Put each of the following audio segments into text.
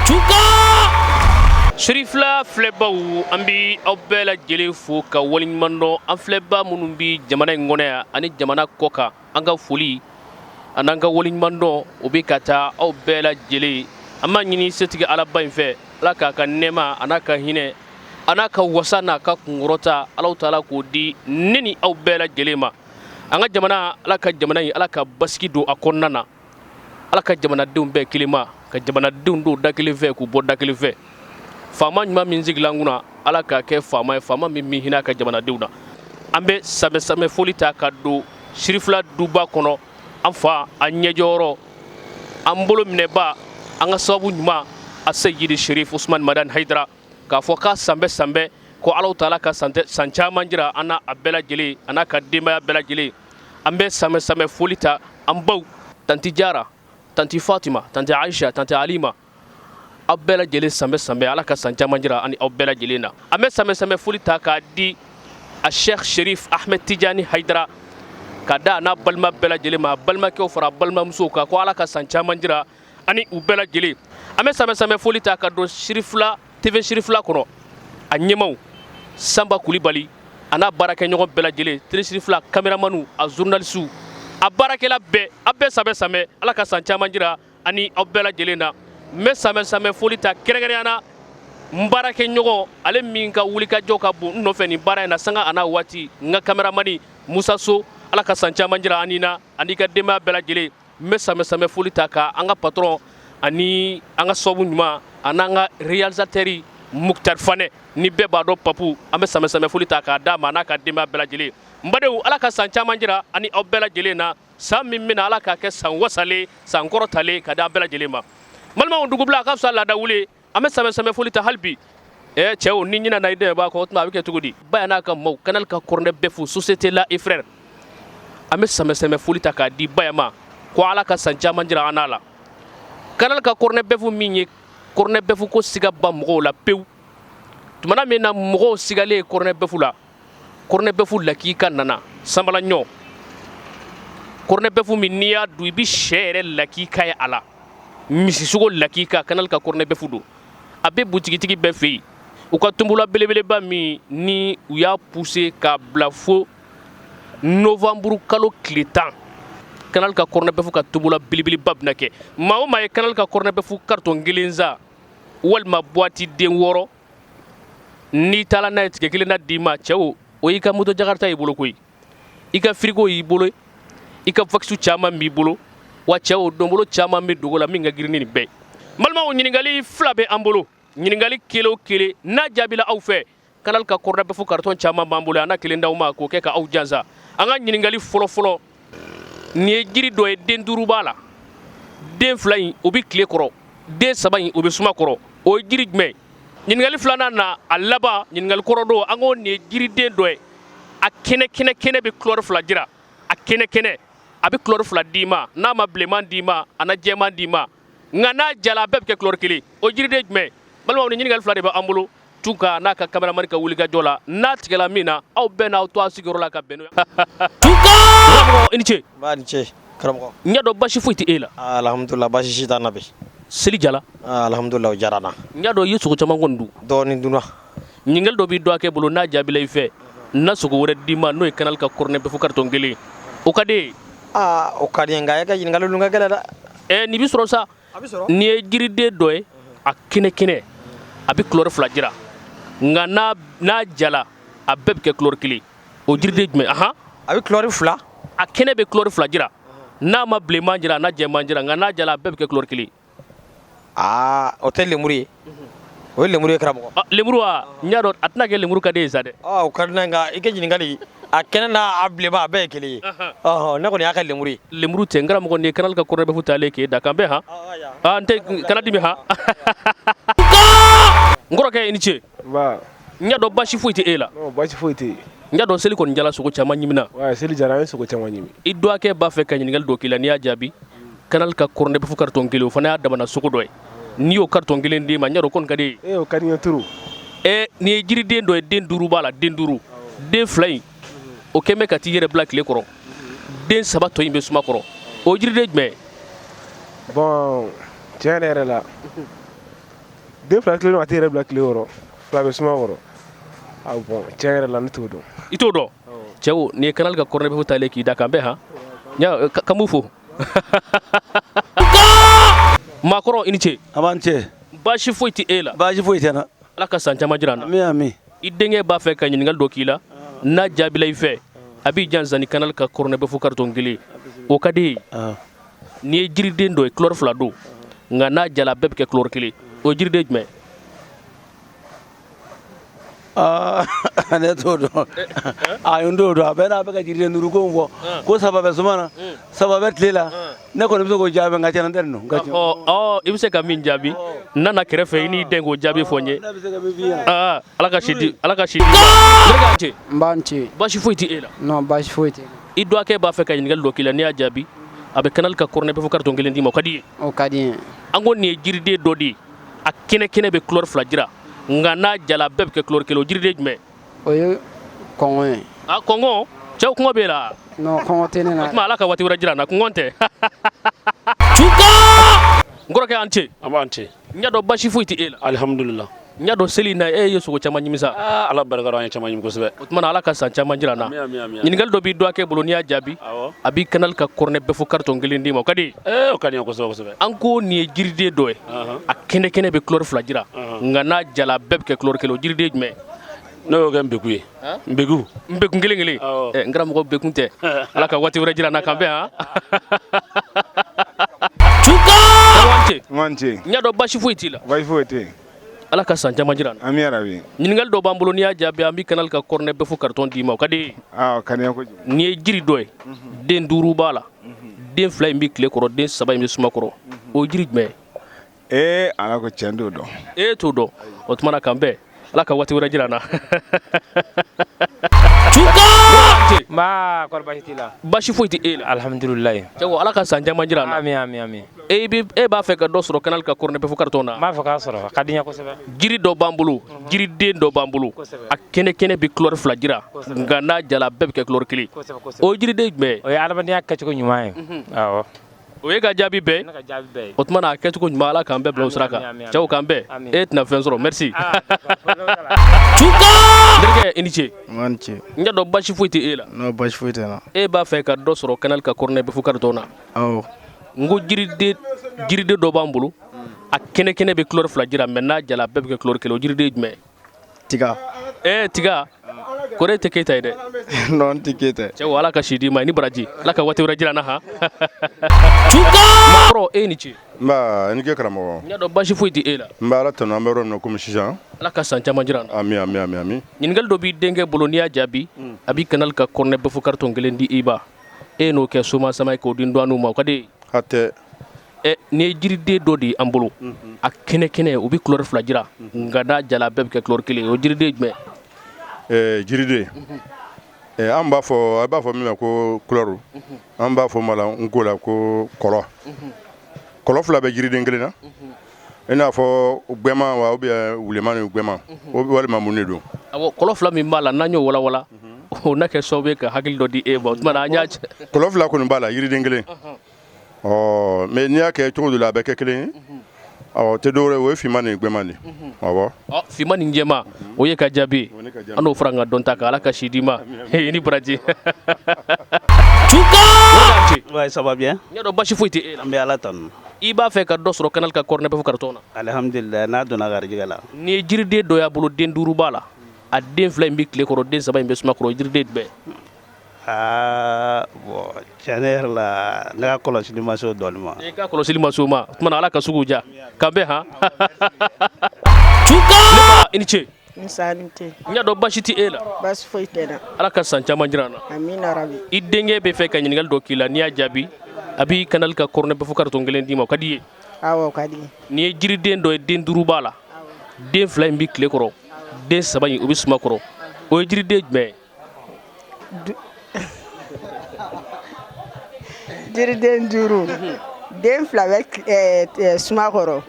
Tuka Sirifila filɛbaw, an bɛ aw bɛɛ lajɛlen fo ka waleɲuman dɔn. An filɛba minnu bɛ jamana in kɔnɔ yan ani jamana kɔ kan, an ka foli ani an ka waleɲuman dɔn, o bɛ ka taa aw bɛɛ lajɛlen. An b'a ɲini setigi Alaba in fɛ, Ala k'a ka nɛɛma a n'a ka hinɛ a n'a ka wasa n'a ka kunkɔrɔta, Ala taala k'o di ne ni aw bɛɛ lajɛlen ma. An ka jamana, Ala ka jamana in, Ala ka basigi don a kɔnɔna na. Ala ka jamanadenw bɛɛ kelen ma, ka jamanadenw don da kelen fɛ, k'u bɔ da kelen fɛ. Faama ɲuman min sigilen an kunna, Ala k'a kɛ faama ye, faama min bɛ hinɛ a ka jamanadenw na. An bɛ sanbɛ sanbɛ foli ta ka don Sirifila duba kɔnɔ, an fa, an ɲɛjɔyɔrɔ, an bolo minɛba, an ka sababu ɲuman, a Seyidi Sherif Usman Madani Hayidara, k'a fɔ k'a sanbɛ sanbɛ, ko Ala taala ka san caman jira an n'a a bɛɛ lajɛlen, a n'a ka denbaya bɛɛ lajɛlen. An bɛ sanbɛ sanbɛ foli ta an baw, tanti Jara, tanti Fatima, tanti Aisha, tanti Alima, aw bɛɛ lajɛlen sanbɛ sanbɛ, Ala ka san caman jira ani aw bɛɛ lajɛlen na. An bɛ sanbɛ sanbɛ foli ta k'a di a Sheikh Sherif Ahmed Tijani Hayidara, ka da a n'a balima bɛɛ lajɛlen ma, balimakɛw fara balimamusow kan, ko Ala ka san caman jira ani u bɛɛ lajɛlen. An bɛ sanbɛ sanbɛ foli ta ka don Sirifila TV, Sirifila kɔnɔ, a ɲɛmaw Sanba Kulibali a n'a baarakɛɲɔgɔn bɛɛ lajɛlen, Télé Sirifila caméramanw, a journalistew, a baarakɛla bɛɛ, a bɛɛ sanbɛ sanbɛ, Ala ka san caman jira ani aw bɛɛ lajɛlen na. N bɛ sanbɛ sanbɛ foli ta kɛrɛnkɛrɛnya na n baarakɛɲɔgɔn, ale min ka wulikajɔ ka bon n nɔfɛ nin baara in na sanga a n'a waati, n ka caméraman Musa So, Ala ka san caman jira ani na ani ka denbaya bɛɛ lajɛlen. N bɛ sanbɛ sanbɛ foli ta ka an ka patron ani an ka sababu ɲuman ani an ka réalisateur Mukutari Fanɛ, ni bɛɛ b'a dɔn Papu, an bɛ sanbɛ sanbɛ foli ta k'a d'a ma a n'a ka denbaya bɛɛ lajɛlen. N badenw, Ala ka san caman jira ani aw bɛɛ lajɛlen na. San min bɛna, Ala k'a kɛ san wasalen, san kɔrɔtalen ka di an bɛɛ lajɛlen ma. Balimaw, dugubila a ka fisa laada wuli. An bɛ sanbɛ sanbɛ foli ta hali bi. Ɛ cɛw, ni ɲinɛna i dɛmɛbaa kɔ, o tuma a bɛ kɛ cogo di? Baya n'a ka maaw, Canal ka cornet bœuf, société la et frère, an bɛ sanbɛ sanbɛ foli ta k'a di Baya ma, ko Ala ka san caman jira an n'a la. Canal ka cornet bœuf min ye cornet bœuf ko siga ban mɔgɔw la pewu, tumana min na mɔgɔw sigalen cornet bœuf la, cornet bœuf lakika nana sanbala ɲɔ. Cornet bœuf min n'i y'a dun, i bɛ sɛ yɛrɛ lakika ye a la, misisogo lakika. Canal ka cornet bœuf don, a bɛ butigitigi bɛɛ fɛ yen. U ka tombola belebeleba min ni u y'a pousser k'a bila fo novembre kalo tile 10, Canal ka cornet bœuf ka tombola belebeleba bɛna kɛ. Maa o maa ye Canal ka cornet bœuf carton kelen san walima boîte den 6, n'i taara n'a ye, tigɛ kelen na d'i ma. Cɛw, o y'i ka moto jakarta y'i bolo koyi, i ka frigo y'i bolo, i ka vax caman b'i bolo. Wa cɛw, donbolo caman bɛ dogo la min ka girin ni nin bɛɛ. N balimaw, ɲininkali fila bɛ an bolo. Ɲininkali kelen o kelen n'a jaabila aw fɛ, Canal ka cornet bœuf carton caman b'an bolo, an n'a kelen d'aw ma k'o kɛ ka aw jansa. An ka ɲininkali fɔlɔ fɔlɔ, nin ye jiri dɔ ye, den 5 b'a la. Den 2 in, o bɛ tile kɔrɔ, den 3 in, o bɛ suma kɔrɔ. O ye jiri jumɛn? Ɲininkali filanan na, a laban ɲininkali kɔrɔ don, an ko nin ye jiriden dɔ ye, a kɛnɛ kɛnɛ kɛnɛ bɛ couleur 2 jira. A kɛnɛ kɛnɛ, a bɛ couleur 2 d'i ma. N'a ma bilenman d'i ma, a na jɛman d'i ma, nka n'a jala, a bɛɛ bɛ kɛ couleur kelen. O jiriden jumɛn? Balimaw, ni ɲininkali fila de bɛ an bolo. Tunka n'a ka caméraman ka wulikajɔ la, n'a tigɛla min na, aw bɛɛ n'aw to a sigiyɔrɔ la ka bɛn n'o ye. Tunka, i ni ce. Ba ni ce, karamɔgɔ. N y'a dɔn basi foyi tɛ e la. Alhamdulillah, basi si t'an na bi. Seli jala? Alhamdulillah, o diyara n na. N y'a dɔn i ye sogo caman kɔni dun. Dɔɔni dunna. Ɲininkali dɔ b'i dɔgɔkɛ bolo, n'a jaabila i fɛ, n na sogo wɛrɛ d'i ma, n'o ye Canal ka cornet bœuf carton kelen. O ka di e ye? Aa, o ka di n ye, nka e ka ɲininkali ninnu ka gɛlɛn dɛ. Ɛ, nin bɛ sɔrɔ sa. A bɛ sɔrɔ. Nin ye jiriden dɔ ye, a kɛnɛ kɛnɛ, a bɛ couleur 2 jira, nka n'a jala, a bɛɛ bɛ kɛ couleur kelen. O jiriden jumɛn? Ahan. A bɛ couleur 2. A kɛnɛ bɛ couleur 2 jira, n'a ma bilenman jira, a n'a jɛman jira, nka n'a jala, a bɛɛ bɛ kɛ couleur kelen. Aa, o tɛ lemuru ye? O ye lemuru ye, karamɔgɔ. Ah, lemuru wa? N y'a dɔn a tɛna kɛ lemuru ka di ye sa dɛ. Aa, o ka di ne ye, nka i ka ɲininkali, a kɛnɛ n'a a bilenman, a bɛɛ ye kelen ye. Ɔhɔn, ne kɔni y'a kɛ lemuru ye. Lemuru tɛ, n karamɔgɔ. Nin ye Canal ka cornet bœuf talen k'e da kan bɛn han. Ah, n tɛ kana dimi han. N kɔrɔkɛ, i ni ce. Nba. N y'a dɔn basi foyi tɛ e la. Non, basi foyi tɛ yen. N y'a dɔn seli kɔni jala, sogo caman ɲimina. Ouais, seli jara, an ye sogo caman ɲimi. I dɔgɔkɛ b'a fɛ ka ɲininkali dɔ k'i la, n'i y'a jaabi, Canal ka cornet bœuf carton kelen, o fana y'a damana sogo dɔ ye. N'i y'o carton kelen d'i ma, n y'a dɔn kɔni ka di e ye. Eh, o ka di n ye trop. Ɛ, nin ye jiriden dɔ ye, den 5 b'a la, den 5. Den 2 in, o kɛn bɛ ka t'i yɛrɛ bila tile kɔrɔ, den 3 tɔ in bɛ suma kɔrɔ. O ye jiriden jumɛn ye? Bon, tiɲɛ yɛrɛ yɛrɛ la, Den fila tilen a tɛ yɛrɛ bila tile kɔrɔ, fila bɛ suma kɔrɔ. Ah bon, tiɲɛ yɛrɛ la, ne t'o dɔn. I t'o dɔn. Cɛw, nin ye Canal ka cornet bœuf talen k'i da kan bɛn han kan b'u fo. Maakɔrɔ, i ni ce. A b'an cɛ. Baasi foyi tɛ e la? Baasi foyi tɛ n na. Ala ka san caman jira an na. Ami, ami. I denkɛ b'a fɛ ka ɲininkali dɔ k'i la, n'a jaabila i fɛ, a b'i jansa ni Canal ka cornet bœuf carton kelen, o ka di ye. N'i ye jiriden dɔ ye, couleur fila don, nka n'a jala, bɛɛ bɛ kɛ couleur kelen, o ye jiriden jumɛn? Ne t'o dɔn. Ayi, n t'o dɔn. A bɛɛ n'a bɛ ka jiriden duuru ko fɔ ko saba bɛ suma na, saba bɛ tile la. Ne kɔni bɛ se k'o jaabi, nka tiɲɛ na, n tɛ nin dɔn. Ɔ, i bɛ se ka min jaabi, n nana kɛrɛfɛ, i n'i den k'o jaabi fɔ n ye. Aa, ala ka si di, ala ka si di. Ce. N b'an ce. Baasi foyi tɛ e la? Non, baasi foyi tɛ. I dɔgɔkɛ b'a fɛ ka ɲininkali dɔ k'i la, n'i y'a jaabi, a bɛ Canal ka cornet bœuf carton kelen d'i ma, o ka di i ye? O ka di n ye. An ko nin ye jiriden dɔ de ye, a kɛnɛ kɛnɛ bɛ couleur fila jira, nka n'a jala, bɛɛ bɛ kɛ couleur kelen, o jiriden jumɛn? O ye kɔngɔ ye. A kɔngɔ? Cɛw, kɔngɔ b'e la? Non, kɔngɔ tɛ ne na. O tuma ala ka waati wɛrɛ jira n na, kɔngɔ tɛ. Cuka, n kɔrɔkɛ, an ce. An b'an ce. N y'a dɔn baasi foyi tɛ e la. Alihamudulila. N y'a dɔn seli in na, e ye sogo caman ɲimi sa. Aa, ala barika la, an ye caman ɲimi kosɛbɛ. O tuma na, ala ka san caman jira n na. Ɲininkali dɔ b'i dɔgɔkɛ bolo, n'i y'a jaabi, a b'i Canal ka cornet bœuf carton kelen d'i ma, o ka di? Ee, o ka di n ye kosɛbɛ kosɛbɛ. An ko nin ye jiriden dɔ ye, a kɛnɛ kɛnɛ bɛ couleur fila jira, nka n'a jala, bɛɛ bɛ kɛ couleur kelen, o jiriden jumɛn? Ne y'o kɛ nbeku ye, nbeku. Nbekun kelen kelen. N karamɔgɔ, bekun tɛ. Ala ka waati wɛrɛ jira n na, k'an bɛn han. N ce. N y'a dɔn baasi foyi t'i la. Baasi foyi tɛ yen. Ala ka san caman jira n na. Ami yarabi. Ɲininkali dɔ b'an bolo, n'i y'a jaabi, an bɛ Canal ka cornet bœuf carton d'i ma, o ka di? Aa, ka di n ye kojugu. Nin ye jiri dɔ ye, den duuru b'a la, den fila in bɛ tile kɔrɔ, den saba in bɛ suma kɔrɔ, o ye jiri jumɛn ye? Ee, ala ko tiɲɛ, t'o dɔn. E t'o dɔn. O tuma na, k'an bɛn, ala ka waati wɛrɛ jira n na. Nba, kɔri baasi t'i la? Baasi foyi tɛ e la. Alihamudulilayi. Cɛko, ala ka san caman jira an na. Ami, ami, ami. E b'a fɛ ka dɔ sɔrɔ Canal ka cornet bœuf carton na? N b'a fɛ k'a sɔrɔ, a ka di n ye kosɛbɛ. Jiri dɔ b'an bolo, jiriden dɔ b'an bolo, a kɛnɛ kɛnɛ bɛ couleur fila jira, nka n'a jala, bɛɛ bɛ kɛ couleur kelen, o ye jiriden jumɛn ye? O ye adamadenya kɛcogo ɲuman ye, awɔ. O ye ka jaabi bɛɛ. O tuma na, a kɛcogo ɲuman, ala k'an bɛɛ bila o sira kan. Cɛw, k'an bɛn. E tɛna fɛn sɔrɔ, merci. Terikɛ, i ni ce. N ce. N y'a dɔn baasi foyi tɛ e la. Non, baasi foyi tɛ n na. E b'a fɛ ka dɔ sɔrɔ Canal ka cornet bœuf carton na? Awɔ. N ko jiriden dɔ b'an bolo, a kɛnɛ kɛnɛ bɛ couleur fila jira, mais n'a jala, bɛɛ bɛ kɛ couleur kelen, o jiriden jumɛn? Tiga. Ee, tiga kɔrɔ, e tɛ Keyita ye dɛ? Non, n tɛ Keyita ye. Cɛw, ala ka si d'i ma, i ni baraji, ala ka waati wɛrɛ jira n na han. Maakɔrɔ, e ni ce. Nba, i ni ce karamɔgɔ. N y'a dɔn baasi foyi tɛ e la. N bɛ ala tanu, an bɛ yɔrɔ min na komi sisan. Ala ka san caman jira n na. Ami, ami, ami, ami. Ɲininkali dɔ b'i denkɛ bolo, n'i y'a jaabi, a b'i Canal ka cornet bœuf carton kelen di i ba, e n'o kɛ soma sama ye k'o di dɔgɔninw ma, o ka di e? Hatɛ. Nin ye jiriden dɔ de ye an bolo, a kɛnɛ kɛnɛ, o bɛ couleur fila jira, nka n'a jala, bɛɛ bɛ kɛ couleur kelen ye, o jiriden jumɛn? Jiriden, an b'a fɔ, a b'a fɔ min ma ko couleur, an b'a fɔ ma la n ko la ko kɔlɔ. Kɔlɔ fila bɛ jiriden kelen na, i n'a fɔ gbɛman wa, ou bien wuleman ni gbɛman, walima mun de don? Awɔ, kɔlɔ fila min b'a la, n'an y'o walawala, o na kɛ sababu ye ka hakili dɔ di e ma. O tuma na, an y'a kɔlɔ fila kɔni b'a la, yiriden kelen. Ɔ, mais n'i y'a kɛ cogo dɔ la, a bɛ kɛ kelen ye. Ɔ, tɛ dɔwɛrɛ, o ye finman ni gbɛman de, awɔ. Ɔ, finman ni jɛman, o ye ka jaabi. An n'o fara an ka dɔn ta kan. Ala ka si d'i ma, i ni baraji. Ouais, ça va bien. N y'a dɔn baasi foyi tɛ e la. An bɛ ala tanu. I b'a fɛ ka dɔ sɔrɔ Canal ka cornet bœuf carton na? Alhamdulillah, n'a donna garijɛgɛ la. Nin ye jiriden dɔ y'a bolo, den duuru b'a la, a den fila in bɛ tile kɔrɔ, den saba in bɛ suma kɔrɔ, jiriden jumɛn? Aa, bon, tiɲɛ yɛrɛ la, ne ka kɔlɔsili ma se o dɔɔni ma. I ka kɔlɔsili ma se o ma. O tuma na, ala ka sugu diya, k'an bɛn han. I ni ce. Nsa, ni ce. N y'a dɔn baasi tɛ e la. Baasi foyi tɛ n na. Ala ka san caman jira an na. Amina rabi. I denkɛ bɛ fɛ ka ɲininkali dɔ k'i la, n'i y'a jaabi, a b'i Canal ka cornet bœuf carton kelen d'i ma, o ka di i ye? Awɔ, o ka di. Nin ye jiriden dɔ ye, den duuru b'a la, den fila in bɛ tile kɔrɔ, den saba in, o bɛ suma kɔrɔ, o ye jiriden jumɛn ye? Jiriden duuru, den fila bɛ suma kɔrɔ,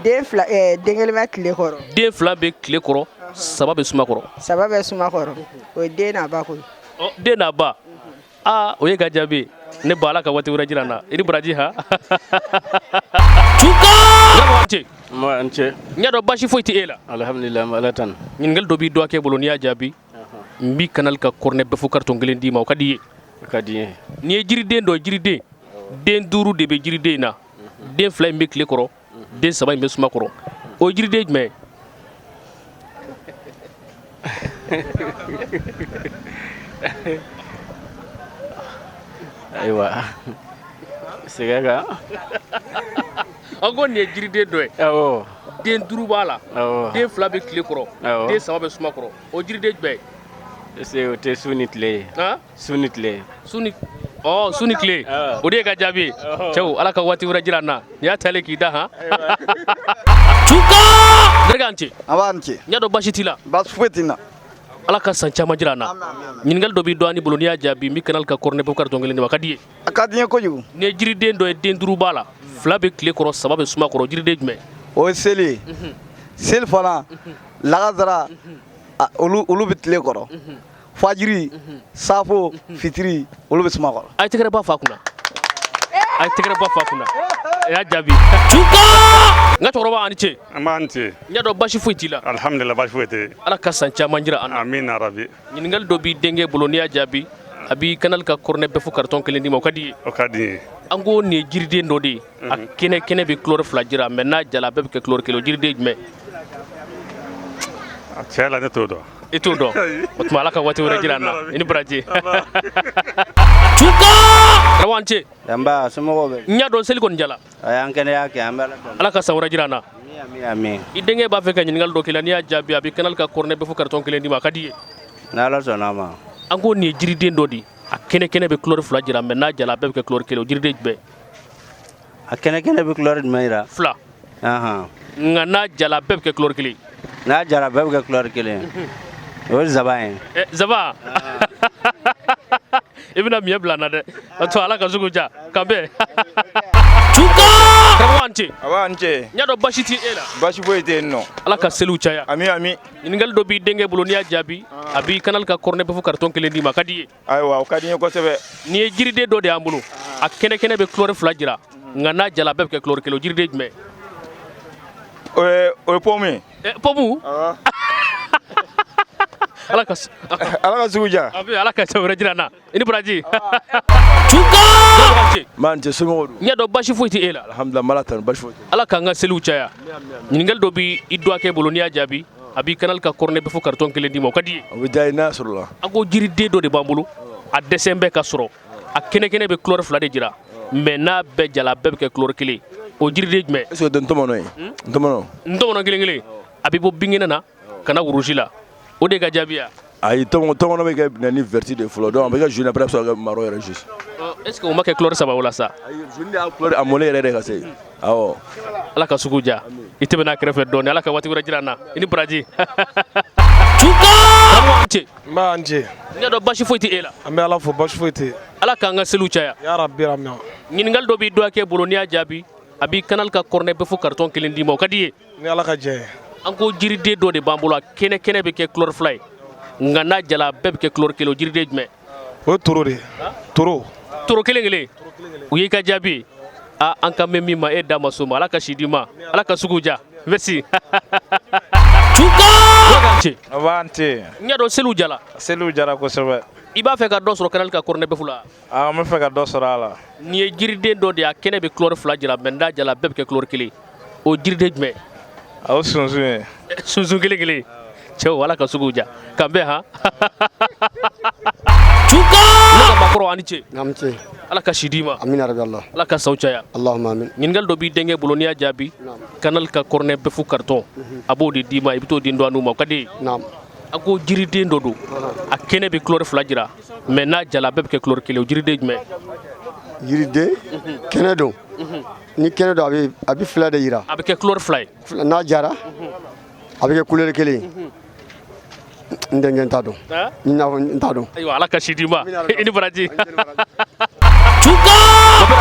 den fila, den kelen bɛ tile kɔrɔ. Den fila bɛ tile kɔrɔ, saba bɛ suma kɔrɔ. Saba bɛ suma kɔrɔ, o ye den n'a ba koyi. Ɔ, den n'a ba, aa, o ye ka jaabi. Ne ba, ala ka waati wɛrɛ jira n na, i ni baraji han. ce. Nba, n ce. N y'a dɔn baasi foyi tɛ e la. Alhamdulilah, n bɛ Ala tanu. Ɲininkali dɔ b'i dɔgɔkɛ bolo, n'i y'a jaabi, n bi Canal ka cornet bɛfu carton kelen d'i ma, o ka di i ye? O ka di n ye. Nin ye jiriden dɔ ye, jiriden den duuru de bɛ jiriden in na, den fila in bɛ tile kɔrɔ, den saba in bɛ suma kɔrɔ. O ye jiriden jumɛn ye? Ayiwa, segin a kan. An ko nin ye jiriden dɔ ye. Awɔ. Den duuru b'a la. Awɔ. Den fila bɛ tile kɔrɔ. Awɔ. Den saba bɛ suma kɔrɔ. O jiriden jumɛn ye? Est-ce que o tɛ su ni tile ye? Han? Su ni tile. Su ni, ɔ, su ni tile. O de ye ka jaabi ye. Cɛw, Ala ka waati wɛrɛ jira an na. Nin y'a taalen k'i da han. Tuka! Dɛrɛkɛ, an ce. An b'a ni ce. N y'a dɔn baasi t'i la. Baasi foyi tɛ n na. Ala ka san caman jira an na. Ɲininkali dɔ b'i dɔgɔnin bolo, n'i y'a jaabi, n bɛ Canal ka cornet bɛfu carton kelen d'i ma. A ka di i ye? A ka di n ye kojugu. Nin ye jiriden dɔ ye, den duuru b'a la, fila bɛ tile kɔrɔ, saba bɛ suma kɔrɔ. Jiriden jumɛn? O ye seli ye. Seli fana, lagansara, olu bɛ tile kɔrɔ. Fajiri, safo, fitiri, olu bɛ suma kɔrɔ. A ye tɛgɛrɛ ba fa kunna. A ye tɛgɛrɛ ba fa kunna. A y'a jaabi. Tuka! N ka cɛkɔrɔba, a ni ce. An b'an ce. N y'a dɔn baasi foyi t'i la. Alhamdulillah, baasi foyi tɛ yen. Ala ka san caman jira an na. Amina rabi. Ɲininkali dɔ b'i denkɛ bolo, n'i y'a jaabi, a b'i Canal ka cornet bɛfu carton kelen d'i ma. O ka di i ye? O ka di n ye. An ko nin ye jiriden dɔ de ye. A kɛnɛ kɛnɛ bɛ couleur fila jira, mais n'a jala, a bɛɛ bɛ kɛ couleur kelen. O jiriden jumɛn? A tiɲɛ la, ne t'o dɔn. I t'o dɔn. O tuma, Ala ka waati wɛrɛ jira an na. I ni baraji. Tuka! Karamɔgɔ, an ce. Nba, somɔgɔw bɛ? N y'a dɔn seli kɔni jala. A y'an kɛnɛya kɛ, an bɛ Ala tanu. Ala ka san wɛrɛ jira an na. Ami ami. I denkɛ b'a fɛ ka ɲininkali dɔ k'i la, n'i y'a jaabi, a bɛ Canal ka cornet bɛfu carton kelen d'i ma. A ka di i ye? N'Ala sɔnna a ma. An ko nin ye jiriden dɔ de ye. A kɛnɛ kɛnɛ bɛ couleur fila jira, mais n'a jala, a bɛɛ bɛ kɛ couleur kelen. O jiriden jumɛn? A kɛnɛ kɛnɛ bɛ couleur jumɛn jira? Fila. Ahan. Nka n'a jala, a bɛɛ bɛ kɛ couleur kelen. N'a jara, a bɛɛ bɛ kɛ couleur kelen. O ye zaban ye. Ɛ, zaban. I bɛna miɲɛ bila n na dɛ. A to Ala ka sugu ja. K'an bɛn. Tuka! Karamɔgɔ, an ce. Aba, an ce. N y'a dɔn baasi t'i e la. Baasi foyi tɛ yen nɔ. Ala ka seliw caya. Ami ami. Ɲininkali dɔ b'i denkɛ bolo, n'i y'a jaabi, a b'i Canal ka cornet bɛfu carton kelen d'i ma. A ka di i ye? Ayiwa, o ka di n ye kosɛbɛ. Nin ye jiriden dɔ de y'an bolo. A kɛnɛ kɛnɛ bɛ couleur fila jira, nka n'a jala, a bɛɛ bɛ kɛ couleur kelen. O jiriden jumɛn? O ye pomme ye. Ɛ, pomme? Ala ka Ala ka sugu ja. A bɛ Ala ka san wɛrɛ jira an na. I ni baraji. Tuka! Nba, n ce, somɔgɔw dun? N y'a dɔn baasi foyi tɛ e la. Alhamdulilah, n b'Ala tanu, baasi foyi tɛ. Ala k'an ka seliw caya. Ɲininkali dɔ b'i dɔgɔkɛ bolo, n'i y'a jaabi, a b'i Canal ka cornet bɛfu carton kelen d'i ma. O ka di i ye? O bɛ diya n ye n'a sɔrɔ la. An ko jiriden dɔ de b'an bolo, a dɛsɛ bɛ ka sɔrɔ. A kɛnɛ kɛnɛ bɛ couleur fila de jira, mais n'a bɛɛ jala, a bɛɛ bɛ kɛ couleur kelen. O jiriden jumɛn? Est ce que o tɛ ntɔmɔnɔ ye? Ntɔmɔnɔ. Ntɔmɔnɔ kelen kelen. A bɛ bɔ binkɛnɛ na ka na rouge la. O de ka jaabi ya? Ayi, tɔmɔnɔ bɛ kɛ na ni vert de fɔlɔ, donc a bɛ kɛ jaune, après a bɛ sɔrɔ ka kɛ marron yɛrɛ juste. Est ce que o ma kɛ couleur saba o la sa? Ayi, jaune de y'a couleur a mɔlen yɛrɛ de ka se. Awɔ. Ala ka sugu ja. I tɛmɛna a kɛrɛfɛ dɔɔni. Ala ka waati wɛrɛ jira an na. I ni baraji. Tuka! Karamɔgɔ, an ce. Nba, an ce. N y'a dɔn baasi foyi tɛ e la. An bɛ Ala fo, baasi foyi tɛ. Ala k'an ka seliw caya. Ya rabi amina. Ɲininkali dɔ b'i dɔgɔkɛ bolo, n'i y'a jaabi, a b'i Canal ka cornet bɛfu carton kelen d'i ma. O ka di i ye? Ni Ala ka jɛ ye. An ko jiriden dɔ de b'an bolo, a kɛnɛ kɛnɛ bɛ kɛ couleur fila ye, nka n'a jala, a bɛɛ bɛ kɛ couleur kelen. O jiriden jumɛn? O ye toro de ye. Toro. Toro kelen kelen. O y'i ka jaabi ye. A, an kan bɛ min ma, e da ma s'o ma. Ala ka si d'i ma. Ala ka sugu ja. Merci. Tuka! Ce. Aba, an ce. N y'a dɔn seliw jala. Seliw jara kosɛbɛ. I b'a fɛ ka dɔ sɔrɔ Canal ka cornet bɛfu la? Aa, n bɛ fɛ ka dɔ sɔrɔ a la. Nin ye jiriden dɔ de ye, a kɛnɛ bɛ couleur fila jira, mais n'a jala, a bɛɛ bɛ kɛ couleur kelen. O jiriden jumɛn? A o sunsun ye. Sunsun kelen kelen. Cɛw, Ala ka sugu ja. K'an bɛn han. Tuka! Ne ka maakɔrɔ, a ni ce. An ce. Ala ka si d'i ma. Amina rabi Allah. Ala ka sanw caya. Allahumma amin. Ɲininkali dɔ b'i denkɛ bolo, n'i y'a jaabi, Canal ka cornet bɛfu carton, a b'o de d'i ma, i bɛ t'o di dɔgɔninw ma. O ka di i ye? Naam. A ko jiriden dɔ don, a kɛnɛ bɛ couleur fila jira, mais n'a jala, a bɛɛ bɛ kɛ couleur kelen. O jiriden jumɛn? Yiriden kɛnɛ don. Ni kɛnɛ don, a bɛ fila de yira. A bɛ kɛ couleur fila ye. N'a jara, a bɛ kɛ couleur kelen ye. N denkɛ, n t'a dɔn. N n'a fɔ n t'a dɔn. Ayiwa, Ala ka si d'i ma. I ni baraji. Tuka!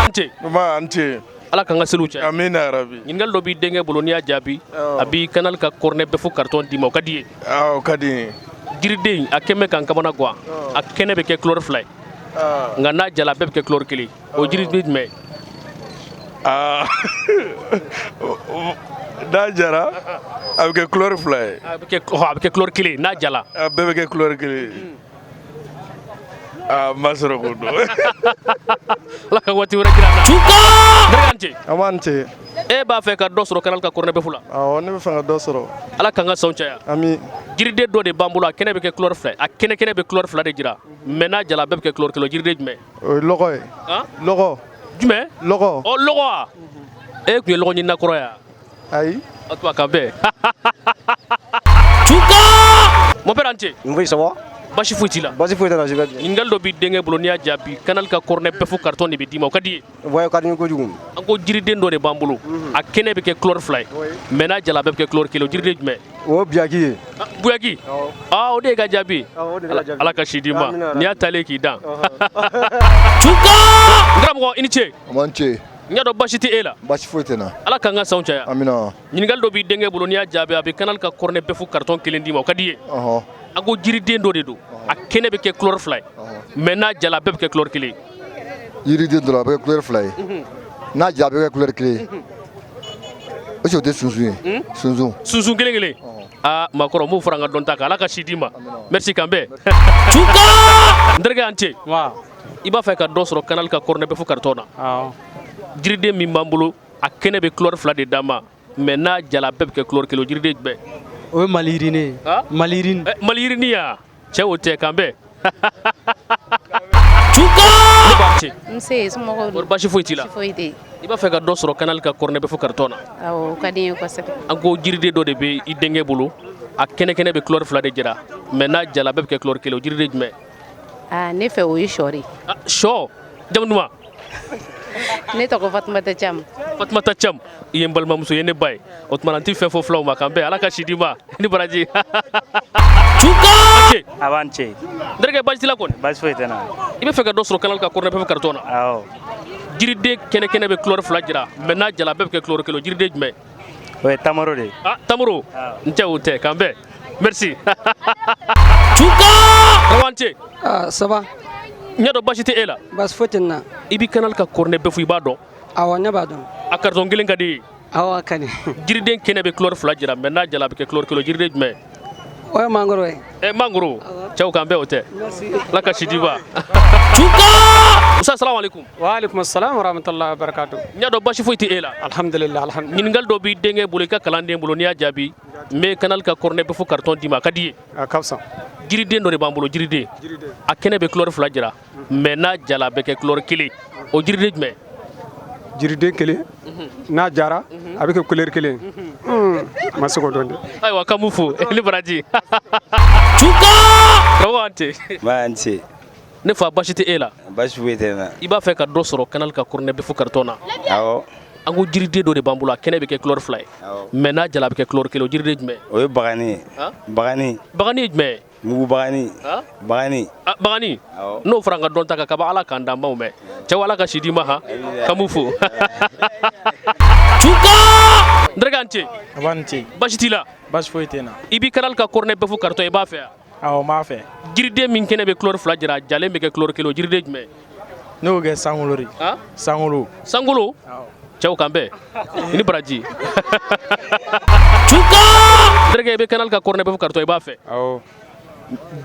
An ce. Nba, an ce. Ala k'an ka seliw caya. Amina rabi. Ɲininkali dɔ b'i denkɛ bolo, n'i y'a jaabi, a b'i Canal ka cornet bɛfu carton d'i ma. O ka di i ye? Awɔ, o ka di n ye. Jiriden, a kɛn bɛ k'an kamana gan, a kɛnɛ bɛ kɛ couleur fila ye, nka n'a jala, a bɛɛ bɛ kɛ couleur kelen. O jiriden jumɛn? Aa. N'a jara, a bɛ kɛ couleur fila ye. A bɛ kɛ, ɔhɔ, a bɛ kɛ couleur kelen n'a jala. A bɛɛ bɛ kɛ couleur kelen ye. Aa, n ma sɔrɔ k'o dɔn. Ala ka waati wɛrɛ jira an na. N terikɛ, a ni ce. An b'a ni ce. E b'a fɛ ka dɔ sɔrɔ Canal ka cornet bœuf la? Awɔ, ne bɛ fɛ ka dɔ sɔrɔ. Ala k'an ka sanw caya. Ami. Jiriden dɔ de b'an bolo, a kɛnɛ bɛ kɛ couleur fila ye, a kɛnɛ kɛnɛ bɛ couleur fila de jira, mais n'a jala, a bɛɛ bɛ kɛ couleur kelen ye. Jiriden jumɛn? O ye lɔgɔ ye. Han? Lɔgɔ. Jumɛn? Lɔgɔ. Ɔ, lɔgɔ wa? E tun ye lɔgɔ ɲinina kɔrɔ ye wa? Ayi. O tuma k'an bɛn. Mon père, a ni ce. Oui, ça va. Basi foyi t'i la? Basi foyi tɛ n na, je vais bien. Ɲininkali dɔ b'i denkɛ bolo, n'i y'a jaabi, Canal ka cornet bœuf carton de bɛ d'i ma, o ka di i ye? Ouais, o ka di n ye kojugu. An ko jiriden dɔ de b'an bolo, a kɛnɛ bɛ kɛ couleur fila ye, mais n'a jala, a bɛɛ bɛ kɛ couleur kelen. O jiriden jumɛn? O ye buyaki ye. Ah, buyaki. Ah, o de ye ka jaabi. Awɔ, o de ye ka jaabi. Ala ka si d'i ma. Amina. N'i y'a talen k'i dan. N karamɔgɔ, i ni ce. A man ce. N y'a dɔn basi tɛ e la. Basi foyi tɛ n na. Ala k'an ka sanw caya. Amina. Ɲininkali dɔ b'i denkɛ bolo, n'i y'a jaabi, a bɛ Canal ka cornet bœuf carton kelen d'i ma, o ka di i ye? Ɔhɔn. An ko jiriden dɔ de don, a kɛnɛ bɛ kɛ couleur fila ye, mais n'a jala, a bɛɛ bɛ kɛ couleur kelen ye. Yiriden dɔ la, a bɛ kɛ couleur fila ye. N'a jara, a bɛ kɛ couleur kelen ye. Est-ce que o tɛ sunsun ye? Sunsun. Sunsun kelen kelen. Aa, maakɔrɔ, n b'o fara n ka dɔnta kan. Ala ka si d'i ma. Merci, k'an bɛn. N terikɛ, a ni ce. I b'a fɛ ka dɔ sɔrɔ Canal ka cornet bœuf carton na? Awɔ. Jiriden min b'an bolo, a kɛnɛ bɛ couleur fila de d'an ma, mais n'a jala, a bɛɛ bɛ kɛ couleur kelen. O jiriden jumɛn? O ye maliyirini ye. Maliyirini. Maliyirini ya cɛ, o tɛ, k'an bɛn. Nse, somɔgɔw dun? Kɔri baasi foyi t'i la? Baasi foyi tɛ yen. I b'a fɛ ka dɔ sɔrɔ Canal ka cornet bœuf carton na? Awɔ, o ka di n ye kosɛbɛ. An ko jiriden dɔ de bɛ i denkɛ bolo, a kɛnɛ kɛnɛ bɛ couleur fila de jira, mais n'a jala, a bɛɛ bɛ kɛ couleur kelen. O jiriden jumɛn? Aa, ne fɛ o ye sɔ de ye. Ah, sɔ. Jamu duman? Ne tɔgɔ Fatumata Camu. Fatumata Camu, i ye n balimamuso ye, ne ba ye. O tuma na n tɛ fɛn fɔ fulaw ma, k'an bɛn. Ala ka si d'i ma ni baraji. A b'an ce. N terikɛ, baasi t'i la kɔni? Baasi foyi tɛ n na. I bɛ fɛ ka dɔ sɔrɔ Canal ka cornet bœuf carton na? Awɔ. Jiriden kɛnɛ kɛnɛ bɛ couleur fila jira, mais n'a jala, a bɛɛ bɛ kɛ couleur kelen. O jiriden jumɛn? O ye tamaro de ye. Ah, tamaro. N cɛ, o tɛ, k'an bɛn. Merci. Karamɔgɔ, a ni ce. Ah, ça va. N y'a dɔn baasi tɛ e la? Baasi foyi tɛ n na. I bɛ Canal ka cornet bœuf, i b'a dɔn? Awɔ, ne b'a dɔn. A carton kelen ka di i ye? Awɔ, a ka di. Jiriden kɛnɛ bɛ couleur fila jira, mais n'a jala, a bɛ kɛ couleur kelen. O jiriden jumɛn? O ye mangoro ye. Ɛ, mangoro. Cɛw, k'an bɛn, o tɛ. Merci. Ala ka si d'i ma. Musa, salamu aleykum. Wa aleykum salam wa rahmatullahi wa barakatuh. N y'a dɔn baasi foyi tɛ e la. Alhamdulillah, alhamdulillah. Ɲininkali dɔ b'i denkɛ bolo, i ka kalanden bolo, n'i y'a jaabi, n bɛ Canal ka cornet bœuf carton d'i ma, a ka di i ye? A ka fisa. Jiriden dɔ de b'an bolo, jiriden. A kɛnɛ bɛ couleur fila jira, mais n'a jala, a bɛ kɛ couleur kelen. O jiriden jumɛn? Jiriden kelen n'a jara, a bɛ kɛ couleur kelen ye. Ma se k'o dɔn dɛ. Ayiwa, k'an b'u fo ni baraji. Karamɔgɔ, a ni ce. Ba, n ce. Ne fa, baasi tɛ e la? Baasi foyi tɛ n na. I b'a fɛ ka dɔ sɔrɔ Canal ka cornet bœuf carton na? Awɔ. An ko jiriden dɔ de b'an bolo, a kɛnɛ bɛ kɛ couleur fila ye, mais n'a jala, a bɛ kɛ couleur kelen. O jiriden jumɛn? O ye bagani ye. Bagani. Bagani ye jumɛn ye? Mugu bagani. Bagani. Ah, bagani. N'o fara n ka dɔnta kan kaban, Ala k'an danbaw mɛn. Cɛw, Ala ka si d'i ma han. K'an b'u fo. N terikɛ, a ni ce. A b'a ni ce. Baasi t'i la? Baasi foyi tɛ n na. I b'i Canal ka cornet bœuf carton, i b'a fɛ wa? Awɔ, n b'a fɛ. Jiriden min kɛnɛ bɛ couleur fila jira, a jalen bɛ kɛ couleur kelen, o jiriden jumɛn? Ne y'o kɛ sankolo de. Sankolo. Sankolo. Cɛw, k'an bɛn. I ni baraji. Terikɛ, i bɛ Canal ka cornet bœuf carton, i b'a fɛ? Awɔ.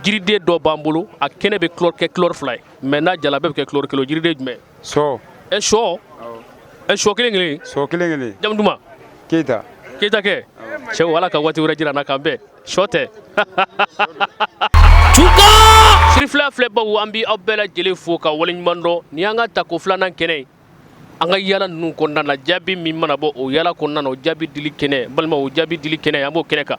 Jiriden dɔ b'an bolo, a kɛnɛ bɛ kɛ couleur fila ye, mais n'a jala, a bɛɛ bɛ kɛ couleur kelen. O jiriden jumɛn? Sɔ. Ɛ, sɔ. Ɛ, sɔ kelen kelen. Sɔ kelen kelen. Jamu duman? Keyita. Keyita kɛ. Cɛw, Ala ka waati wɛrɛ jira an na, k'an bɛn. Sɔ tɛ. Sirifila filɛbaw, an bɛ aw bɛɛ lajɛlen fo ka waleɲuman dɔn. Nin y'an ka tako filanan kɛnɛ ye. An ka yala ninnu kɔnɔna na, jaabi min mana bɔ o yala kɔnɔna na, o jaabi dili kɛnɛ, balima, o jaabi dili kɛnɛ, an b'o kɛnɛ kan.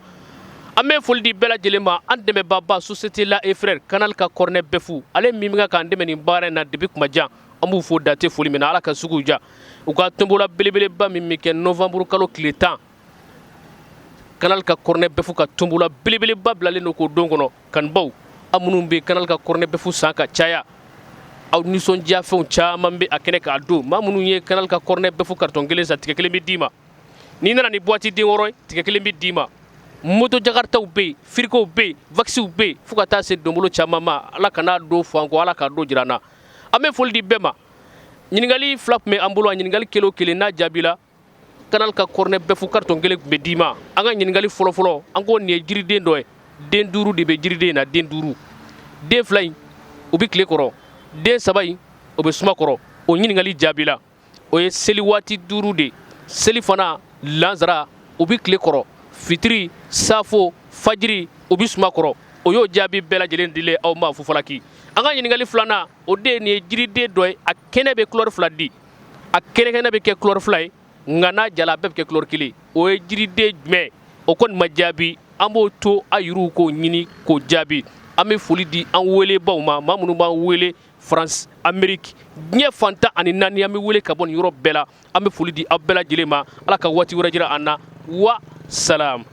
An bɛ foli di bɛɛ lajɛlen ma. An dɛmɛbaaba, société La et Frères, Canal ka cornet bœuf, ale min bɛ k'an dɛmɛ nin baara in na depuis kuma jan, an b'u fo date foli min na. Ala ka sugu ja. U ka tombola belebeleba min bɛ kɛ novembre kalo tile 10, Canal ka cornet bœuf ka tombola belebeleba bilalen don k'o don kɔnɔ. Kanubaw, aw minnu bɛ Canal ka cornet bœuf san ka caya, aw nisɔndiya fɛnw caman bɛ a kɛnɛ k'a don. Maa minnu ye Canal ka cornet bœuf carton kelen san, tigɛ kelen bɛ d'i ma. N'i nana ni boîte den 6 ye, tigɛ kelen bɛ d'i ma. Moto jakaritaw bɛ yen, frigow bɛ yen, vaxiw bɛ yen, fo ka taa se donbolo caman ma. Ala kana don fɔ an kɔ, Ala k'a don jira an na. An bɛ foli di bɛɛ ma. Ɲininkali fila tun bɛ an bolo, a ɲininkali kelen o kelen n'a jaabila, Canal ka cornet bœuf carton kelen tun bɛ d'i ma. An ka ɲininkali fɔlɔfɔlɔ, an ko nin ye jiriden dɔ ye, den duuru de bɛ jiriden na, den duuru, den fila in u bɛ tile kɔrɔ, den saba in o bɛ suma kɔrɔ. O ɲininkali jaabila, o ye seli waati duuru de, seli fana, lansara u bɛ tile kɔrɔ, fitiri, safo, fajiri u bɛ suma kɔrɔ. O y'o jaabi bɛɛ lajɛlen dilen aw ma fufalaki. An ka ɲininkali filanan, o de ye nin ye jiriden dɔ ye, a kɛnɛ bɛ couleur fila di, a kɛnɛkɛnɛ bɛ kɛ couleur fila ye, nka n'a jala a bɛɛ bɛ kɛ couleur kelen. O ye jiriden jumɛn? O kɔni ma jaabi, an b'o to a yɛrɛw k'o ɲini k'o jaabi. An bɛ foli di an welebaw ma, maa minnu b'an wele France, Amérique, diɲɛ fan 14, an bɛ wele ka bɔ nin yɔrɔ bɛɛ la. An bɛ foli di aw bɛɛ lajɛlen ma. Ala ka waati wɛrɛ jira an na. Wa salam.